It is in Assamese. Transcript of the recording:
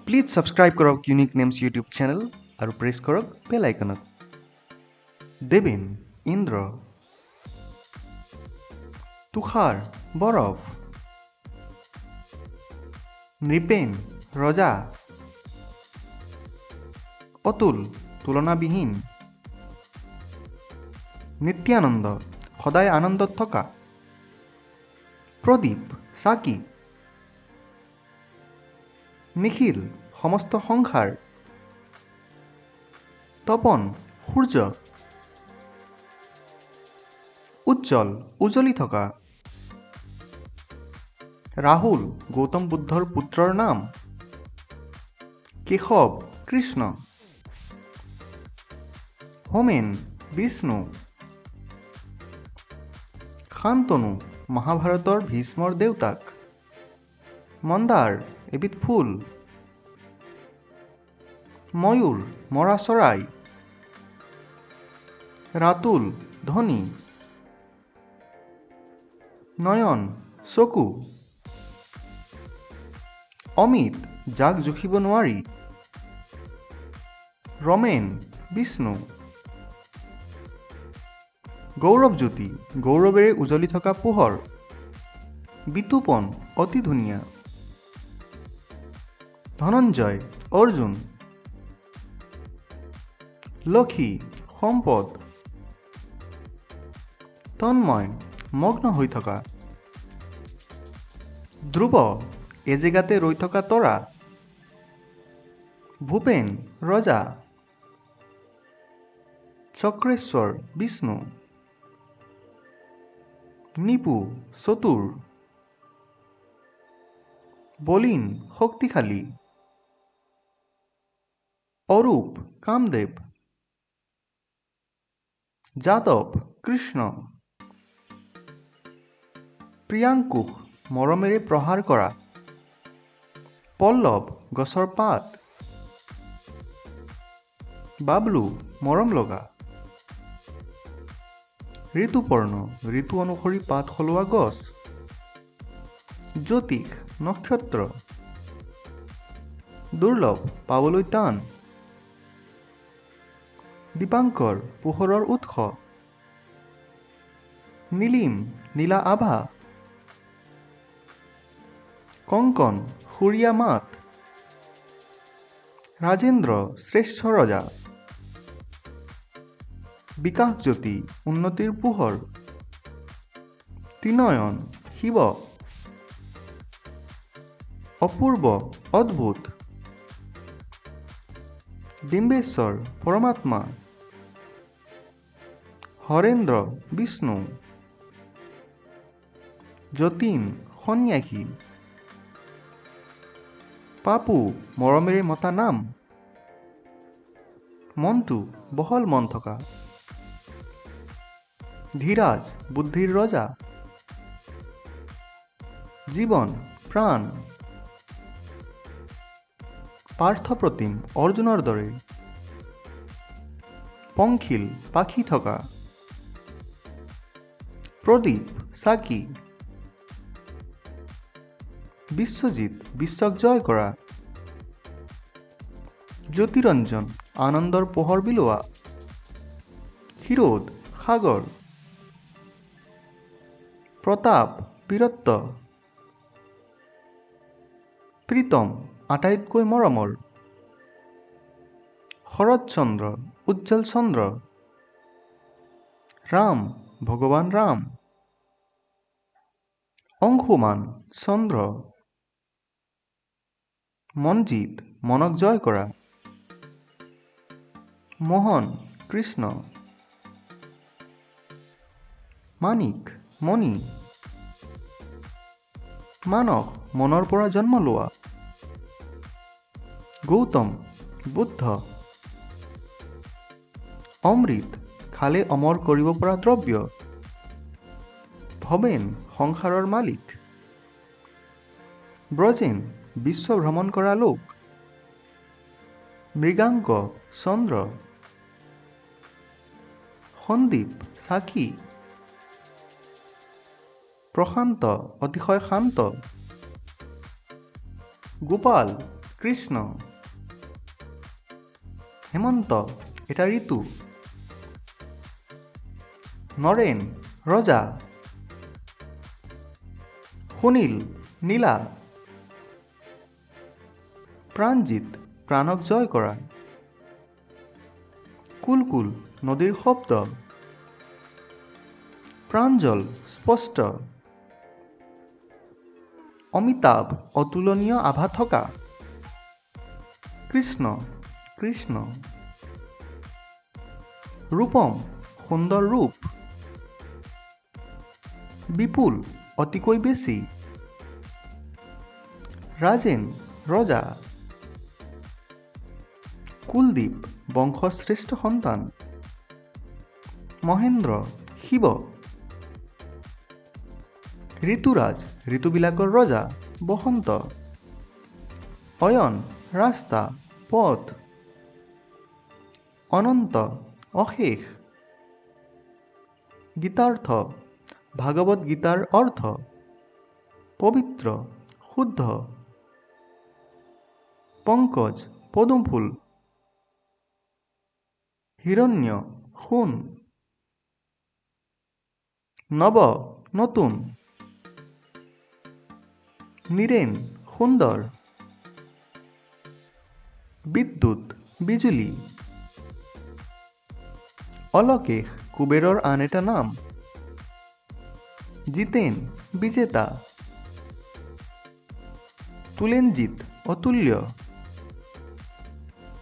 প্লিজ ছাবস্ক্ৰাইব কৰক ইউনিক নেমছ ইউটিউব চেনেল আৰু প্ৰেছ কৰক বেল আইকনত। দেৱেন, ইন্দ্ৰ। তুষাৰ, বৰফ। নৃপেন, ৰজা। অতুল, তুলনাবিহীন। নিত্যানন্দ, সদায় আনন্দত থকা। প্ৰদীপ, চাকি। নিখিল, সমস্ত সংসাৰ। তপন, সূৰ্য। উজ্জ্বল, উজ্বলি থকা। ৰাহুল, গৌতম বুদ্ধৰ পুত্ৰৰ নাম। কেশৱ, কৃষ্ণ। হোমেন, বিষ্ণু। শান্তনু, মহাভাৰতৰ ভীষ্মৰ দেউতাক। মন্দাৰ, এবিধ ফুল। ময়ূৰ, মৰা চৰাই। ৰাতুল, ধনী। নয়ন, চকু। অমিত, যাক জুখিব নোৱাৰি। ৰমেন, বিষ্ণু। গৌৰৱজ্যোতি, গৌৰৱেৰে উজ্বলি থকা পোহৰ। বিতুপন, অতি ধুনীয়া। ধনঞ্জয়, অৰ্জুন। লক্ষী, সম্পদ। তন্ময়, মগ্ন হৈ থকা। ধ্ৰুৱ, এজেগাতে ৰৈ থকা তৰা। ভূপেন, ৰজা। চক্ৰেশ্বৰ, বিষ্ণু। নিপু, চতুৰ। বলীন, শক্তিশালী। অৰূপ, কামদেৱ। যাদৱ, কৃষ্ণ। প্ৰিয়াংকুশ, মৰমেৰে প্ৰহাৰ কৰা। পল্লৱ, গছৰ পাত। বাবলু, মৰম লগা। ঋতুপৰ্ণ, ঋতু অনুসৰি পাত সলোৱা গছ। জ্যোতিষ, নক্ষত্ৰ। দুৰ্লভ, পাবলৈ টান। দীপাংকৰ, পোহৰৰ উৎস। নীলিম, নীলা আভা। কংকন, সুৰীয়া মাত। ৰাজেন্দ্ৰ, শ্ৰেষ্ঠ ৰজা। বিকাশজ্যোতি, উন্নতিৰ পোহৰ। ত্ৰিনয়ন, শিৱ। অপূৰ্ব, অদ্ভুত। ডিম্বেশ্বৰ, পৰমাত্মা। হৰেন্দ্ৰ, বিষ্ণু। যতীন, সন্ন্যাসী। পাপু, মৰমেৰে মতা নাম। মনটো, বহল মন থকা। ধীৰাজ, বুদ্ধিৰ ৰজা। জীৱন, প্ৰাণ। পাৰ্থপ্ৰতিম, অৰ্জুনৰ দৰে। পংখিল, পাখি থকা। প্ৰদীপ, চাকি। বিশ্বজিৎ, বিশ্বক জয় কৰা। জ্যোতিৰঞ্জন, আনন্দৰ পোহৰ বিলোৱা। ক্ষীৰোদ, সাগৰ। প্ৰতাপ, বীৰত্ব। প্ৰীতম, আটাইতকৈ মৰমৰ। শৰৎচন্দ্ৰ, উজ্জ্বল চন্দ্ৰ। ৰাম, ভগৱান ৰাম। অংশুমান, চন্দ্ৰ। মনজিত, মনক জয় কৰা। মোহন, কৃষ্ণ। মাণিক, মণি। মানস, মনৰ পৰা জন্ম লোৱা। গৌতম, বুদ্ধ। অমৃত, খালে অমৰ কৰিব পৰা দ্ৰব্য। ভৱেন, সংসাৰৰ মালিক। ব্ৰজেন, বিশ্ব ভ্ৰমণ কৰা লোক। মৃগাংক, চন্দ্ৰ। সন্দীপ, চাকি। প্ৰশান্ত, অতিশয় শান্ত। গোপাল, কৃষ্ণ। হেমন্ত, এটা ঋতু। নৰেন, ৰজা। সুনীল, নীলা। প্ৰাণজিত, প্ৰাণক জয় কৰা। কুলকুল, নদীৰ শব্দ। প্ৰাঞ্জল, স্পষ্ট। অমিতাভ, অতুলনীয় আভা থকা। কৃষ্ণ, কৃষ্ণ। ৰূপম, সুন্দৰ ৰূপ। বিপুল, অতিকৈ বেছি। ৰাজেন, ৰজা। কুলদীপ, বংশৰ শ্ৰেষ্ঠ সন্তান। মহেন্দ্ৰ, শিৱ। ঋতুৰাজ, ঋতুবিলাকৰ ৰজা, বসন্ত। অয়ন, ৰাস্তা, পথ। অনন্ত, অশেষ। গীতাৰ্থ, ভাগৱত গীতাৰ অৰ্থ। পবিত্ৰ, শুদ্ধ। পংকজ, পদুম ফুল। হিৰণ্য, সোণ। নৱ, নতুন। নীৰেন, সুন্দৰ। বিদ্যুৎ, বিজুলী। অলকেশ, কুবেৰৰ আন এটা নাম। জিতেন, বিজেতা। তুলেনজিৎ, অতুল্য।